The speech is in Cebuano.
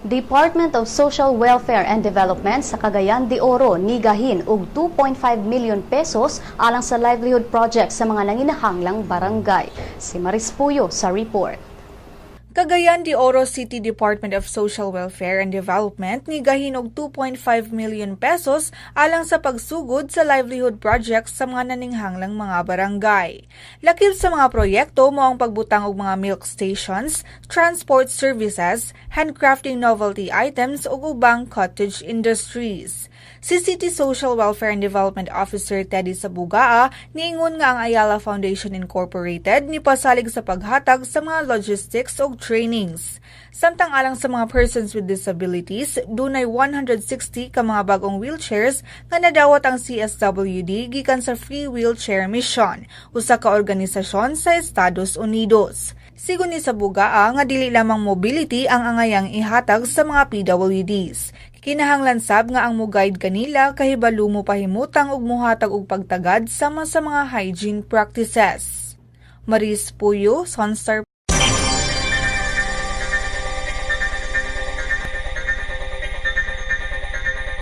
Department of Social Welfare and Development sa Cagayan de Oro nigahin og 2.5 million pesos alang sa livelihood project sa mga nanginahanglang barangay. Si Maris Puyo sa report. Cagayan de Oro City Department of Social Welfare and Development nigahin og 2.5 million pesos alang sa pagsugod sa livelihood projects sa mga naninghanglang mga barangay. Lakip sa mga proyekto mao ang pagbutang og mga milk stations, transport services, handcrafting novelty items ug ubang cottage industries. Si City Social Welfare and Development Officer Teddy Sabugaa niingon nga ang Ayala Foundation Incorporated nipasalig sa paghatag sa mga logistics ug trainings. Samtang alang sa mga persons with disabilities, dunay 160 ka mga bagong wheelchairs nga nadawat ang CSWD gikan sa Free Wheelchair Mission, usa ka organisasyon sa Estados Unidos. Sigon ni Sabugaa nga dili lamang mobility ang angayang ihatag sa mga PWDs. Kinahanglan sab nga ang mo-guide kanila kahibalo mo pahimutang ug muhatag og pagtagad sama sa mga hygiene practices. Maris Puyo, Sunstar.